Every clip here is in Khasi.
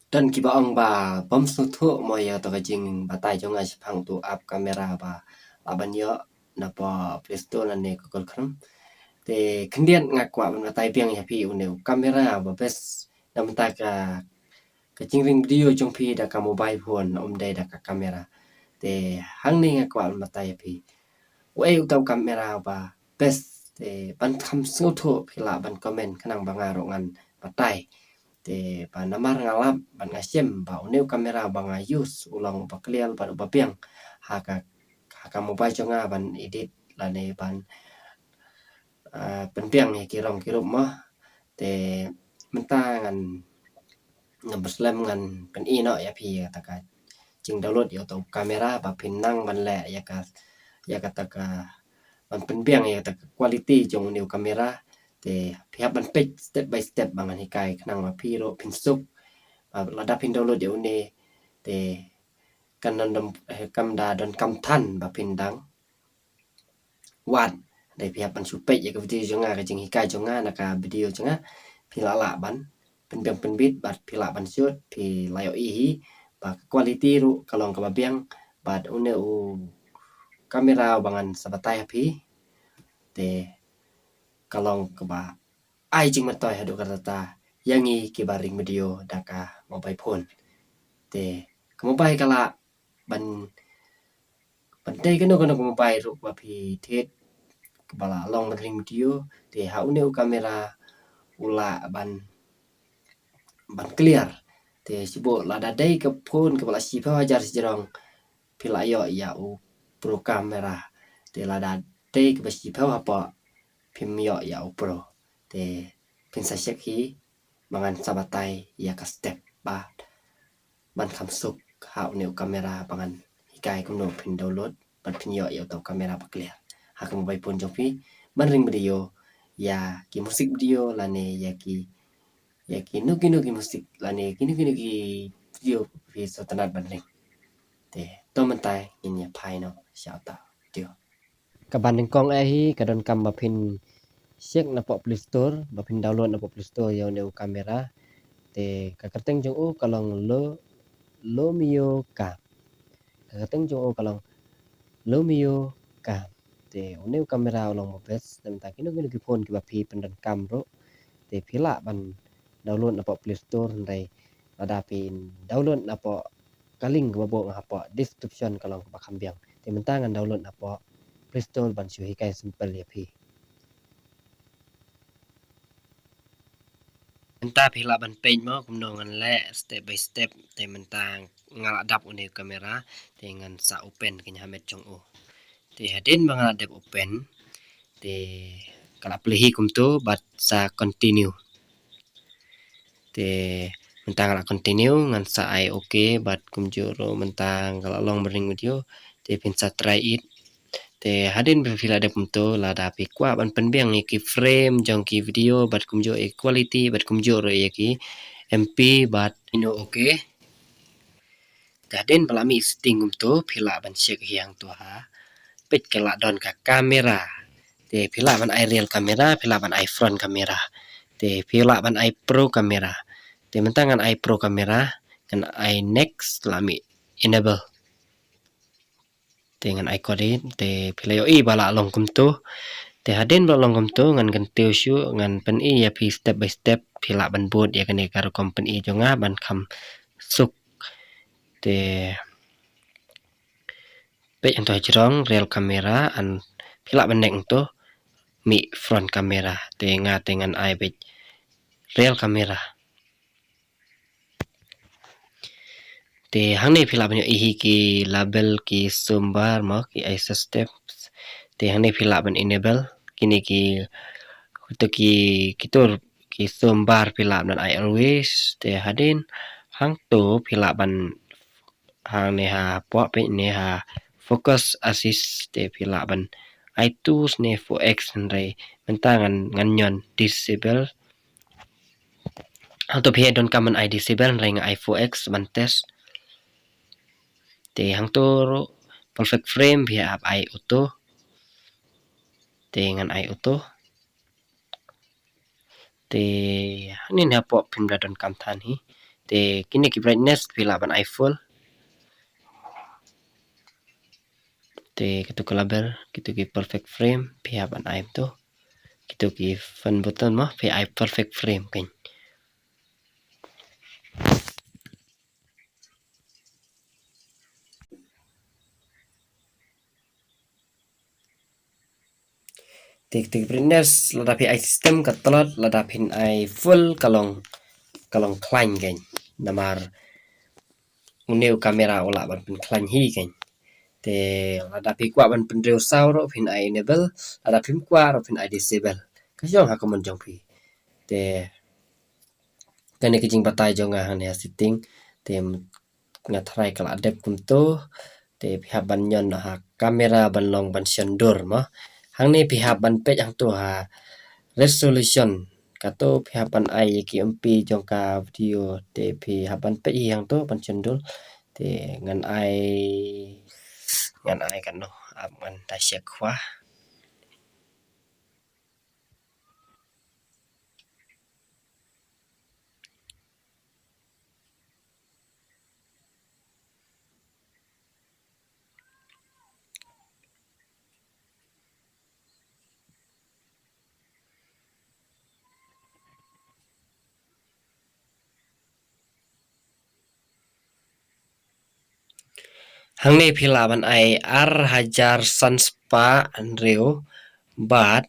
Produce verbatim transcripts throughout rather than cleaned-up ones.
Don kiba ong ba bym sngewthuh mo ïa kata ka jingbatai jong nga shaphang uto u app camera ba lah ban ïoh na poh Play Store lane Google Chrome. Te khyndiat nga kwah ban batai biang ïa phi une u camera ba best na mynta ka, ka jingring video jong phi da ka mobile phone, ym dei da ka camera. Te hangne nga kwah ban batai ïa phi uei uta u camera ba best. Te ban kham sngewthuh phi lah ban comment khnang ba nga ruh ngan batai. Te ba namar nga lap bad nga shem ba une u camera ba nga use u long uba clear bad uba biang ha ka, ha ka mobile jong nga ban edit lane ban, ah, pynbiang ïa ki rong ki rup mo. Te mynta ngan, ngan pynslem ngan pyni noh ïa phi ïa kata ka jingdownload ïa uta u camera ba phin nang ban leh ïa ka, ïa kata ka, ban pynbiang ïa kata ka quality jong une u camera. Te phi hap ban peit step by step ba ngan hikai khnang ba phi ruh phin suk. Ba lada phin download ïa une te kan don dom, eh, kam da donkam than ba phin dang wad. Dei phi hap ban shu peit ïa ka video jong nga, ka jinghikai jong nga na ka video jong nga, phi lah lah ban pynbiang pynbit bad phi lah ban shoot, phi lah ïohi hi ba ka quality ruh ka long kaba biang bad une u camera uba ngan sa batai ha phi te ka long kaba ai jingmyntoi haduh katta katta ïa ngi kiba ring video da ka mobile phone. Te ka mobile ka lah ban, ban dei kano kano ka mobile ruh ba phi thied kaba lah long ban ring video. Te ha une u camera u lah ban, ban clear. Te shibun lada dei ka phone kaba lah shiphew hajar shajrong phi lah ïoh ïa u pro camera. Te lada dei kaba shiphew hapoh phim ïoh ïa u pro. Te phin sa check hi ba ngan sa batai ïa ka step ba ban kham suk ha une u camera ba ngan hikai kumno phin download bad phin ïoh ïa uta u camera ba clear ha ka mobile phone jong phi ban ring video ïa ki music video lane ïa ki, ïa kino kino ki music lane kino kino ki video phi sngewtynnat ban ring. Te to mynta ngin ïa phai noh sha uta u video. Kaba nyngkong eh hi ka donkam ba phin check na poh Play Store, ba phin download na poh Play Store ïa une u camera. Te ka kyrteng jong u ka long Lo, Lomeo Cam. Ka kyrteng jong u ka long Lomeo Cam. Te une u camera u long ba best na bynta kino kino ki phone kiba phi pyndonkam ruh. Te phi lah ban download na poh Play Store, hynrei lada phin download na poh ka link kaba buh nga hapoh description ka long kaba kham biang. Te mynta ngan download na poh Play Store ban shu hikai sample ïa phi. Mynta phi lah ban peit mo kumno ngan leh step by step. Te mynta nga lah dap une u camera, te ngan sa open kane ha met jong u. Te hadien ba nga lah dep open te ka lah plie hi kumto bad sa continue. Te mynta nga lah continue, ngan sa ai okay bad kumjuh ruh mynta nga lah long ban ring video. Te phin sa try it. Te hadien ba phi lah dep kumto, lada phi kwah ban pynbiang ïa ki frame jong ki video bad kumjuh ïa ki quality bad kumjuh ruh ïa ki MP bad ino okay. Te hadien ba la mih setting kumto phi lah ban check hi hangto ha. Peit ka la don ka camera. Te phi lah ban ai rear camera, phi lah ban ai front camera. Te phi lah ban ai pro camera. Te mynta ngan ai pro camera, ngan ai next, la mih enable. Te ngan ai code, te phi la ïohi ba la long kumto. Te hadien ba la long kumto ngan kyntiew shuh, ngan pyni ïa phi step by step, phi lah ban bud ïa kane ka rukom pyni jong nga ban kham suk. Te peit hangto hajrong rear camera, and phi lah ban nek hangto mih front camera. Te nga te ngan ai beit rear camera. Te hangne phi lah ban ïohi hi ki label, ki sum bar mo, ki ai sa steps. Te hangne phi lah ban enable kine ki, kito ki, kito ki sum bar phi lah ban ai always. Te hadien hangto phi lah ban, hangne hapoh peit ne ha focus assist, te phi lah ban ai two ne four X, hynrei mynta ngan, ngan ñion disable. Hangto phi donkam ban ai disable, hynrei nga ai four X ban test. Te hangto ruh perfect frame phi hap ai auto. Te ngan ai auto. Te hangne hapoh phim da donkam than hi. Te kine ki brightness phi lah ban ai full. Te kito ki label, kito ki perfect frame phi hap ban ai to. Kito ki fan button mo phi ai perfect frame kein. Te kito ki brightness lada phi ai system ka tlot, lada phin ai full ka long, ka long khlaiñ kein. Namar une u camera u lah ban pynkhlaiñ hi kein. Te lada phi kwah ban pynriew saw ruh phin ai enable, lada phim kwah ruh phin ai disable. Ka shong ha ka mon jong phi. Te kane ka jingbatai jong nga hangne ha setting. Te nga tharai ka la dep kumto. Te phi hap ban ñion ha camera ban long ban shon dur mo. Hangne phi hap ban peit hangto ha resolution. Kato phi hap ban ai ïa ki M P jong ka video. Te phi hap ban peit hi hangto ban shon dur. Te ngan ai, ngan ai katno, ap ngan da check khwa. Hangne phi lah ban ai ar hajar san spah hynriew bad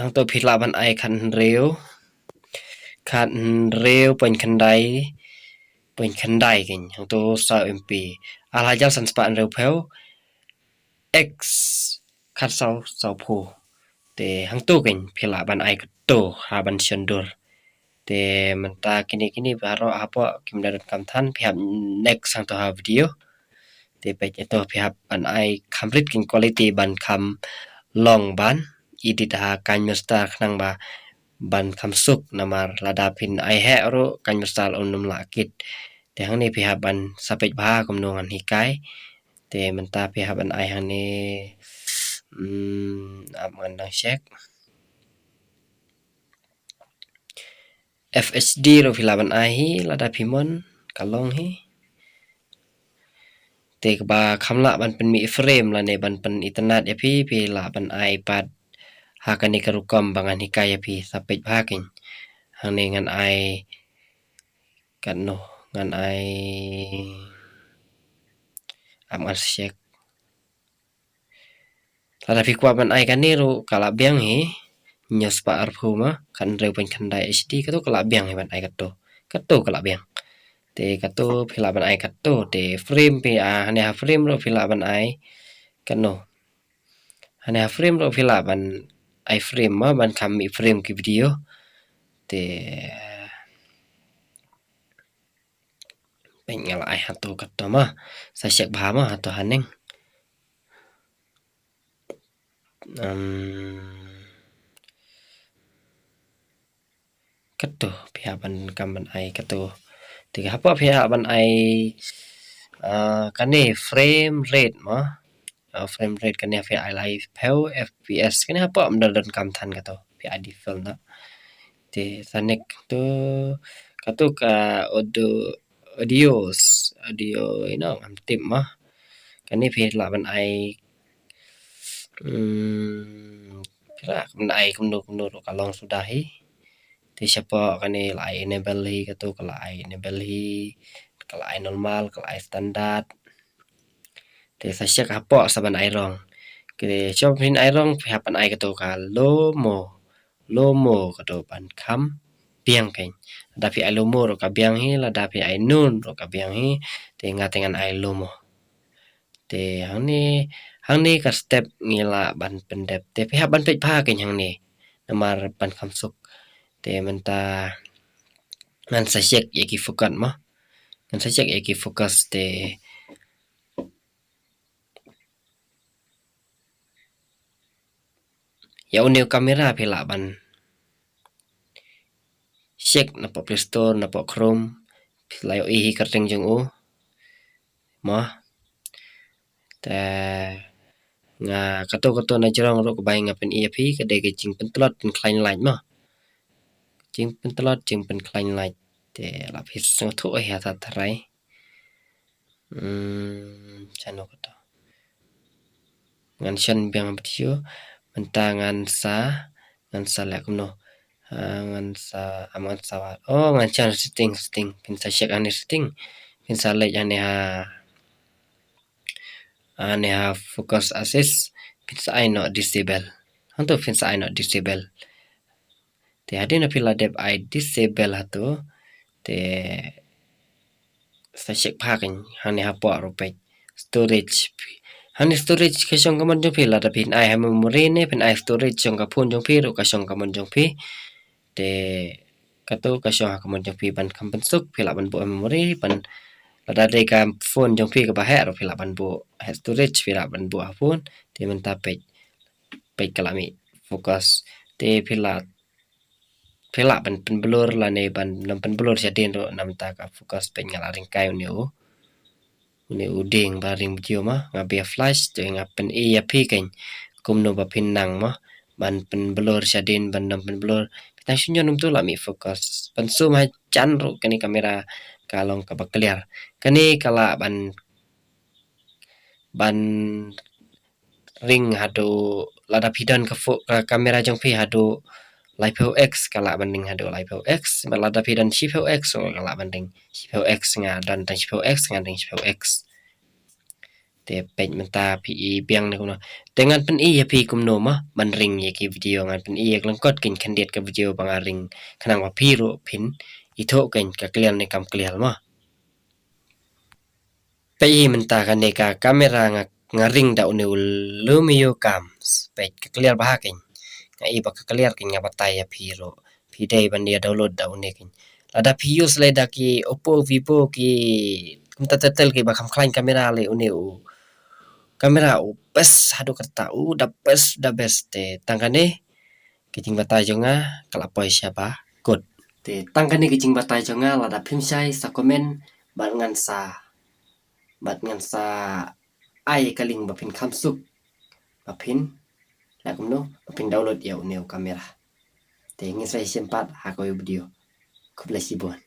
hangto phi lah ban ai khat hynriew, khat hynriew point khyndai, point khyndai kein, hangto saw M P. Ar hajar san spah hynriew phew, X khat saw saw phew. Te hangto kein phi lah ban ai kato ha ban shon dur. Te mynta kine kine baroh hapoh kim da donkam than, phi hap next hangto ha video. Te peit ito phi hap ban ai kham rit kein quality ban kham long ban edit ha KineMaster khnang ba ban kham suk, namar lada phin ai heh ruh KineMaster um lah kit. Te hangne phi hap ban sa peit bha kumno ngan hikai. Te mynta phi hap ban ai hangne, hmm, ap ngan dang check. F H D ruh phi lah ban ai hi lada phi mon, ka long hi. Te kaba kham lah ban pynmih frame lane ban pynitynnad ïa phi, phi lah ban ai pat ha kane ka rukom ba ngan hikai ïa phi, sa peit bha kein. Hangne ngan ai katno, ngan ai, ap ngan check. Lada phi kwah ban ai kane ruh ka la biang hi. Hynñiew spah arphew ma, khat hynriew point khyndai H D, kato ka la biang hi ban ai kato. Kato ka la biang. Te kato phi lah ban ai kato, te frame phi, ah, hangne ha frame ruh phi lah ban ai katno. Hangne ha frame ruh phi lah ban ai frame ma, ban kham mih frame ki video. Te peit nga la ai hato kato ma. Sa check bha ma hato haneng. Em, kato phi hap ban kam ban ai kato. Te hapoh phi hap ban ai, ah, kane frame rate ma. Ah, frame rate kane phi ai lai phew F P S. Kane hapoh ym da donkam than kato. Phi ai default na. Te sa next to kato ka audio, audios, audio, you know, ngam tip ma. Kane phi lah ban ai, hmm, phi lah ban ai kumno kumno ruh ka long suda hi. Te shapoh kane la ai enable hi, kato ka la ai enable hi, ka la ai normal, ka la ai standard. Te sa check hapoh sa ban ai rong. Te shuwa phin ai rong phi hap ban ai kato ka low mo. Low mo kato ban kham biang kein. Lada phi ai low mo ruh ka biang hi, lada phi ai nun ruh ka biang hi. Te nga te ngan ai low mo. Te hangne, hangne ka step ngi lah ban pyndep. Te phi hap ban peit bha kein hangne. Namar ban kham suk. Te mynta ngan sa check ïa ki focus ma. Ngan sa check ïa ki focus te ïa une u camera phi lah ban check napoh Play Store, napoh Chrome, phi lah ïohi hi kyrteng jong u. Mo. Te nga kato kato na jrong ruh kaba nga pyni ïa phi ka dei ka jingpyntlot pynkhlaiñ light mo. Jingpyntlot jingpynkhlaiñ light. Te la phi sngewthuh ïa ta trai. Hmm, shano kata. Ngan shon biang video. Mynta ngan sa, ngan sa leh kumno. Ha, ngan sa, am ngan sa wat. Oh, ngan shon setting, setting. Phin sa check hangne setting. Phin sa leit hangne ha, hangne ha focus assist. Phin sa ai noh disable. Hangto phin sa ai noh disable. Te hadien ba phi la dep ai disable hato, te sa check bha kein hangne hapoh ruh peit storage. Hangne storage ka shong kamon jong phi, lada phin ai ha memory ne phin ai storage jong ka phone jong phi ruh ka shong kamon jong phi. Te kato ka shong ha kamon jong phi, ban kham pynsuk phi lah ban buh ha memory, ban lada dei ka phone jong phi kaba heh ruh phi lah ban buh, heh storage phi lah ban buh ha phone. Te mynta peit, peit ka la mih focus. Te phi lah, phi lah ban pynblur lane ban nym pynblur shadien ruh namar ka focus. Peit nga la ring kai une u, une u dieng ba ring video mo, nga bia flash, te nga pyni ïa phi kein kumno ba phin nang mo, ban pynblur shadien ban nym pynblur. Phi tang shu ñion kumto la mih focus. Ban zoom hajan ruh kane ka kamera ka long kaba clear. Kane ka lah ban, ban ring haduh, lada phi don ka fo-, ka kamera jong phi haduh laiphew X, ka lah ban ring haduh laiphew X. Bad lada phi don shiphew X, oh, ka lah ban ring shiphew X. Nga don tang shiphew X, ngan ring shiphew X. Te peit mynta phi i biang ne kumno. Te ngan pyni ïa phi kumno mo ban ring ïa ki video, ngan pyni ïa ka lyngkot kein khyndiat ka video ba nga ring, khnang ba phi ruh phin ithuh kein ka clear ne kam clear mo. Peit mynta kane ka kamera nga, nga ring da une u Lumio Cams. Peit ka clear bha kein. Nga i ba ka clear kein, nga batai ïa phi ruh. Phi dei ban ïa download da une kein. Lada phi use lei da ki Oppo, Vivo, ki kumta ter ter kiba kham khlaiñ kamera, lei une u kamera u best haduh katta, u da best, da best. Te tang kane ka jingbatai jong nga ka la poi shaba kut. Te tang kane ka jingbatai jong nga, lada phim shai sa comment bad ngan sa, bad ngan sa ai ka link ba phin kham suk, ba phin, la kumno, ba phin download ïa une u kamera. Te ngin sa ïashem pat ha kawei video. Khublei shibun.